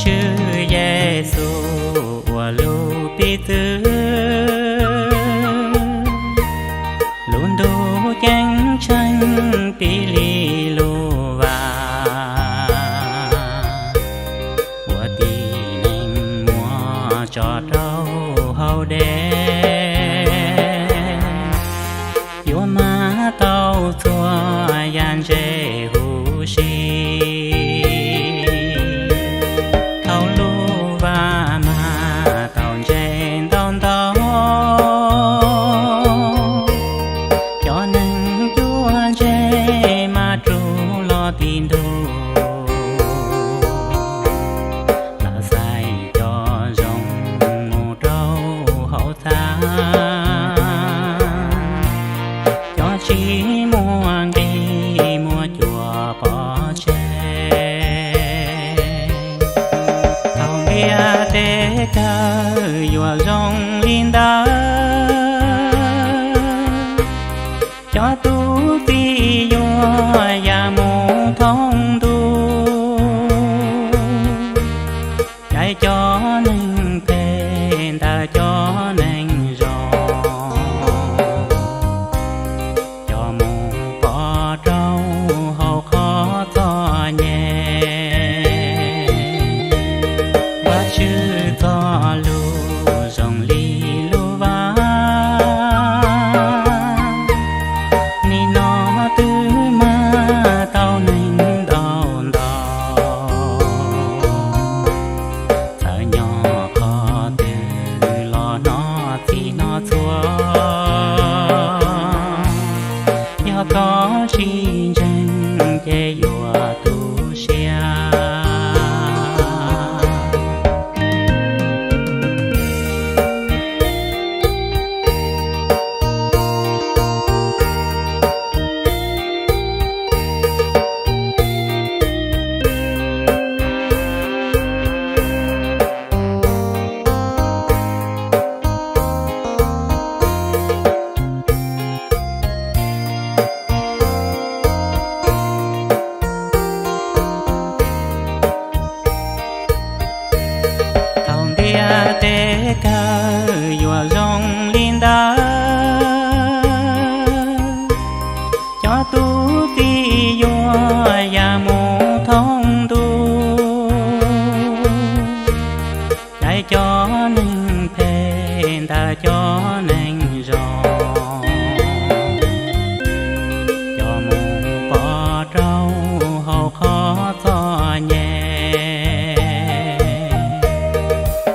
Tswv Yexus ua lub piv txwv, lub ntuj ceeb tsheej piv li lub vas, ua tib neeg muab tso rau hauv dej, yuav mag tau txhua yam ntse huv si. Thaum lub vas mag tau ntses ntau ntau, cov neeg cuab ntses mas rug los tib ntug, lawv xaiv cov zoo mus rau hauv txaj, cov tsis muaj nqis muab cuam pov tseg. Thaum ntiaj teb kawg yuav zoo li ntawd, cov tub txib yuav ya mus thoob ntuj, cais cov neeg phem ntawm cov neeg zoo, coj mus pov rau hauv qhov txom nyem. Vajtswv txoj lus zoo li lub vas, nim no twb mag tau neeg ntau ntau, txawm nyob qhov twg los hnov txhij hnov txhua. Yog koj tsis ntseeg ces yuav tu siab. Thaum ntiaj teb kawg yuav zoo li ntawd, cov tub txib yuav ya mus thoob ntuj, cais cov neeg phem ntawm cov neeg zoo, coj mus pov rau hauv qhov txom nyem.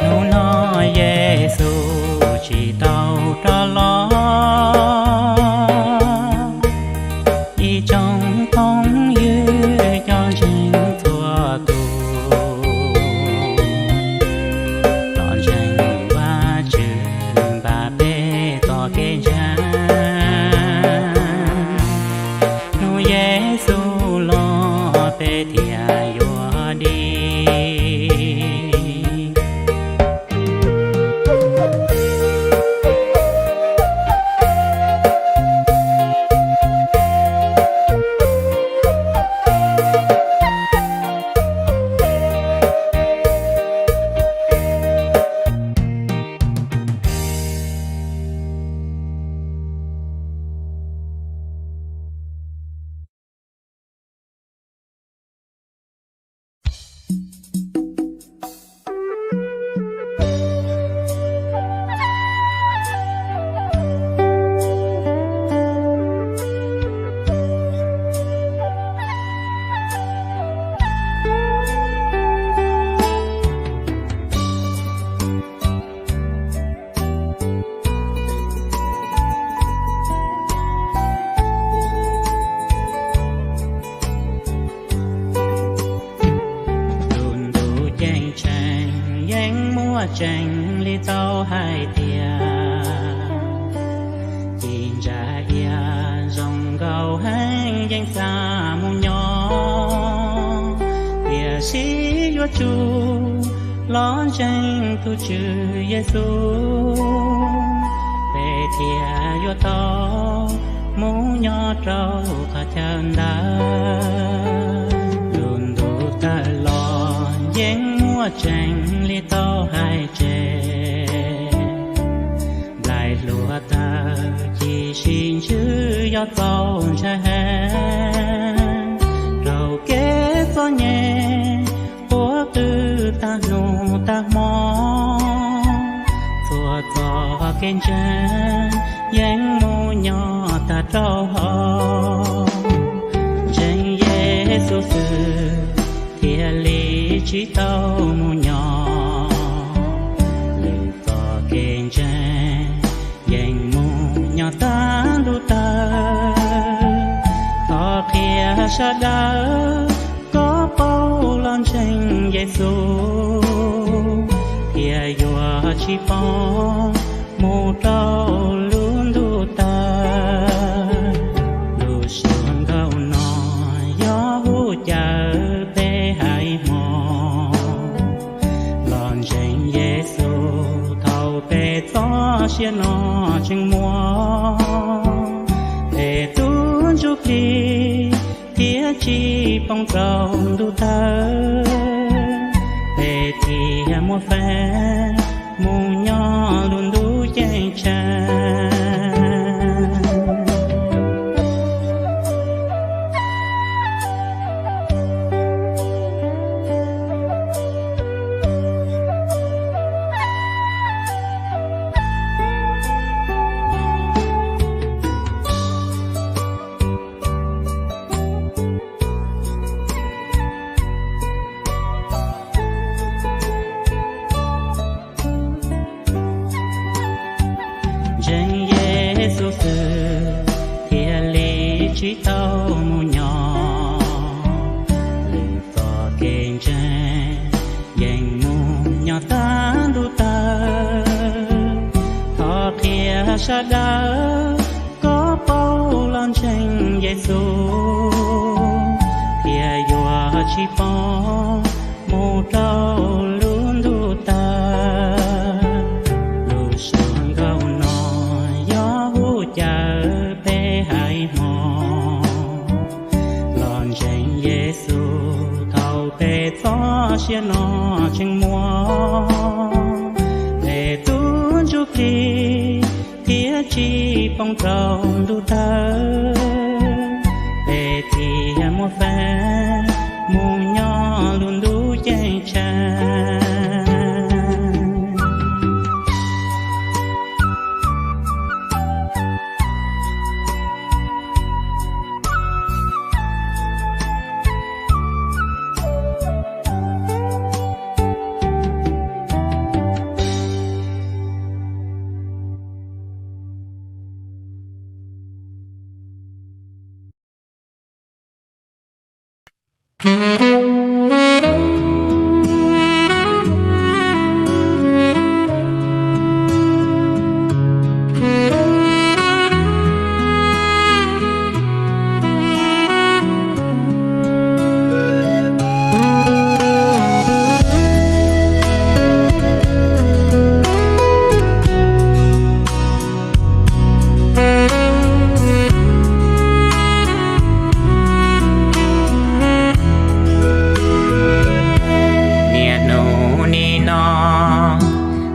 Hnub no Yexus tsis tau rov los, ib tsoom phooj ywg cov ntseeg txhua tus, los ntseeg Vajtswv npaj peb txoj kev ntseeg. Hnub Yexus los peb thiaj yuav dim. Lub ntuj ceeb tsheej yeej muaj tseeb li tau hais tias, ci ntsa ia zoo nkauj heev yeej xav mus nyob, tiam sis yuav tsum los ntseeg tus Tswv Yexus, peb thiaj yuav tau mus nyob rau qhov chaw ntawd. Lub ntuj tawm los yeej muaj Tseeb li tau hais tseg, nplaim hluav taws ci sib ntswj yog txaus ntshai heev. Raug kev txom nyem qhuav qw tag hnub tag hmo, txhua txoj kev ntseeg yeej mus nyob tag rau hauv. Ntseeg Yexus xwb thiaj li tsis tau mus nyob, lwm txoj kev ntseeg yeej mus nyob tag ntuj tawg. Thov qhia sawv daws kom paub los ntseeg Yexus, thiaj yuav tsis poob mus rau lub ntuj tawg. Lus suav nkauj no yog hu caw peb haiv Hmoob los ntseeg Yexus thaum peb txoj sia no tseem muaj. Peb tus ntsuj plig thiaj tsis poob rau ntuj tawg, peb thiaj muaj feem mus nyob lub ntuj ceeb tsheej. Ntseeg Yexus xwb thiaj li tsis tau mus nyob, lwm txoj kev ntseeg yeej mus nyob tag ntuj tawg. Thov qhia sawv daws kom paub los ntseeg Yexus, thiaj yuav tsis poob mus rau lub ntuj tawg. Lus suav nkauj no yog hu caw peb haiv Hmoob los ntseeg Yexus thaum peb txoj sia no tseem muaj. Peb tus ntsuj plig thiaj tsis poob rau ntuj tawg, peb thiaj muaj feem mus nyob lub ntuj ceeb tsheej. Niaj hnub nim no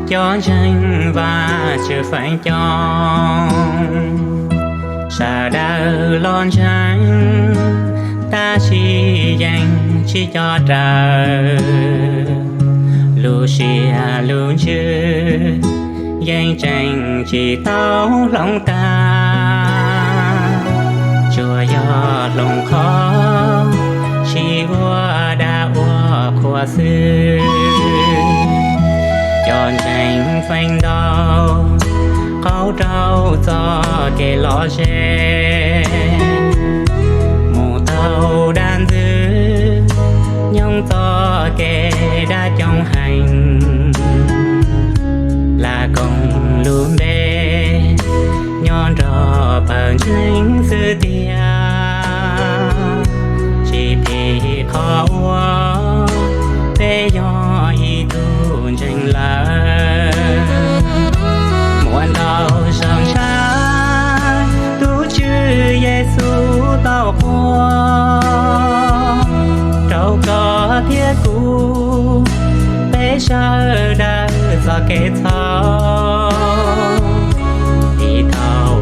cov ntseeg Vajtswv feem coob, sawv daws los ntseeg tab sis yeej tsis coj raws. Lub siab lub ntsws yeej tseem tsis tau hloov tag, tsuas yog hloov qhov tsis ua dag ua qhua xwb. Cov ntseeg feem ntau qaug rau txoj kev lom zem, mus taug dab ntxwg nyoog txoj kev dab coob heev. Lam koom lub npe nyob nrog pawg ntseeg xwb tiag, tsis phim qhov uas peb yog ib tug ntseeg lawm. Muaj ntau zaus ntshai tus Tswv Yexus tau quaj rau koj thiab kuv. Peb sawv daws txoj kev txhaum, tiv thaum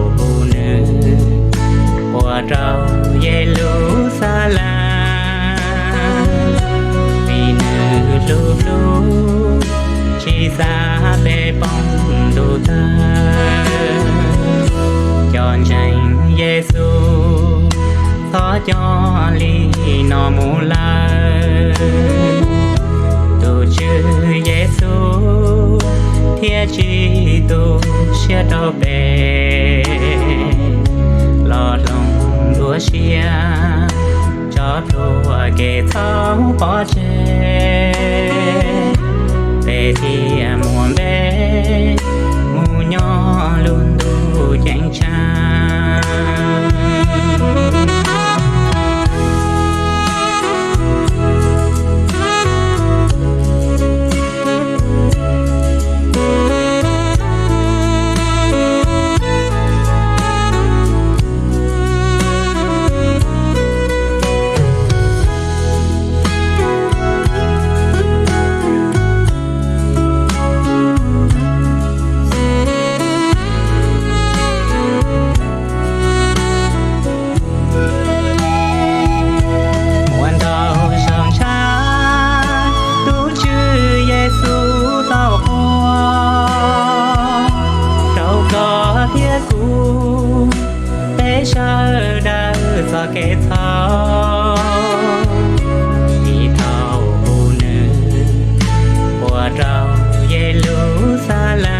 nws ua rau Yeluxalees, vim nws hlub hlub, tsis xav peb poob ntuj tawg. Cov ntseeg Yexus, txhob coj li no mus lawm. Tus Tswv Yexus thiaj tsis tu siab rau peb, los hloov dua siab tso plhuav kev txhaum pov tseg, peb thiaj muaj npe mus nyob lub ntuj ceeb tsheej. Muaj ntau zaus ntshai tus Tswv Yexus tau ua rau koj thiab kuv, peb sawv daws txoj kev txhaum, tiv thaum nws ua rau Yeluxalees,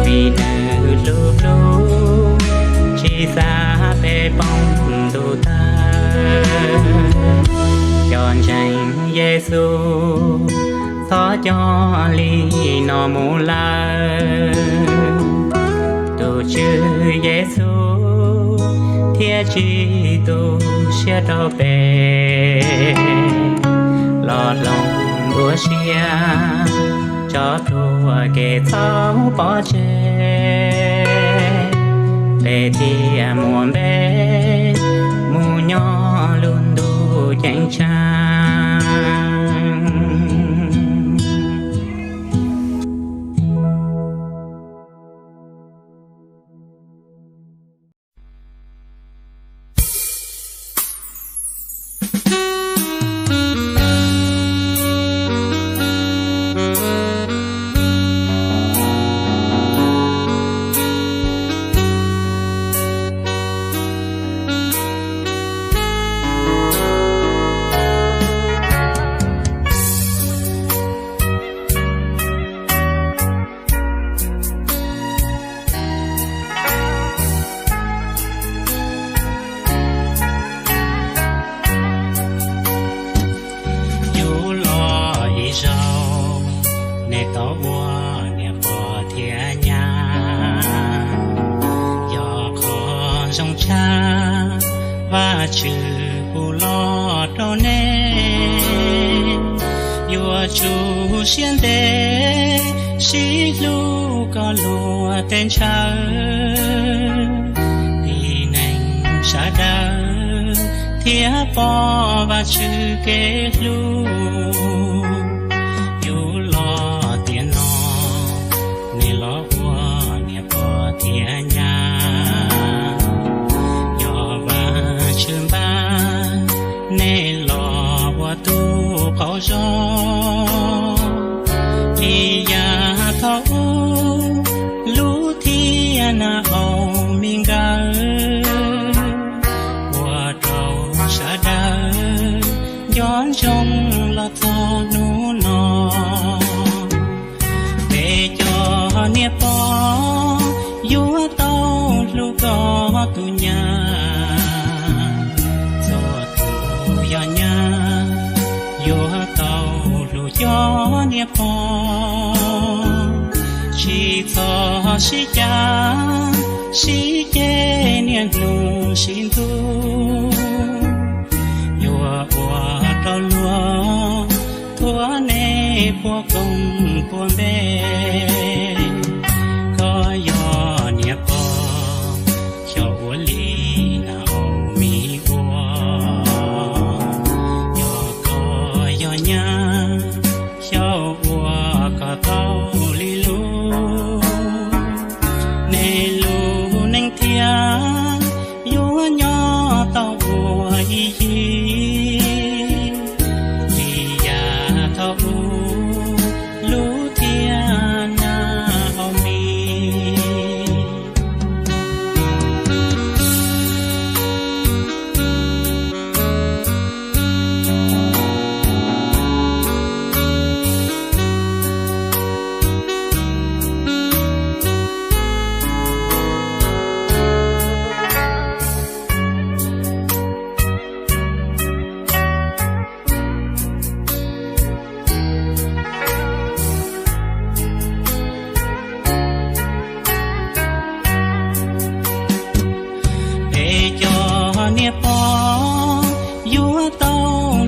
vim nws hlub hlub, tsis xav peb poob ntuj tawg. Cov ntseeg Yexus, txhob coj li no mus lawm. Tus Tswv Yexus thiaj tsis tu siab rau peb, los hloov dua siab tso plhuav kev txhaum pov tseg, peb thiaj muaj npe mus nyob lub ntuj ceeb tsheej. Yus los ib zaug, nej tau ua niam pog thiab nyab. Yog qhov zoo tshaj Vajtswv pub los rau nej, yuav tsum siab ntev sib hlub kom luag tej ntshaw. Tib neeg sawv daws thiaj pom Vajtswv kev hlub. Yus los tiam no, nej los ua niam pog thiab nyab. Yog Vajtswv npaj nej los ua tus qaug zog, li yam thaum ub Lub thiab Nas Aum me nkawd, ua rau sawv daws nco ntsoov los txog hnub no. Peb cov niam pog yuav tau hlub koj tus nyab, txhua tus yog nyab yuav tau hlub cov niam pog. Tsis txhob sib cav sib ceg niaj hnub sib ntuj, yuav ua rau luag thuam nej puas koob puas npe. Koj yog niam pog, xyaum ua li Nas Aum me ua. Yog koj yog nyab,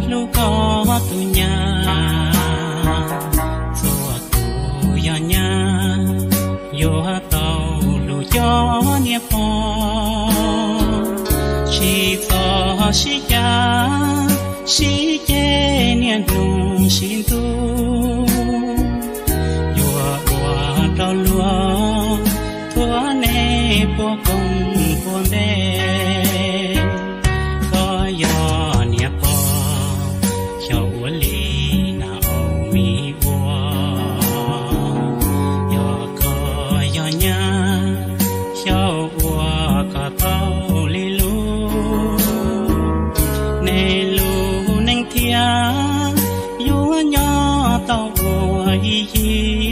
Hlub koj tus nyab, txhua tus yog nyab yuav tau hlub cov niag pog. Tsis txhob sib cav sib ceg niaj hnub sib ntxub, yuav ua rau luag thuam nej puas koom puas npe. Koj yog niam pog, xyaum ua li nas au mi ua. Yog koj yog nyab, xyaum ua kom tau li lub, nej lub neej thiaj yuav nyob tau ua ib yig.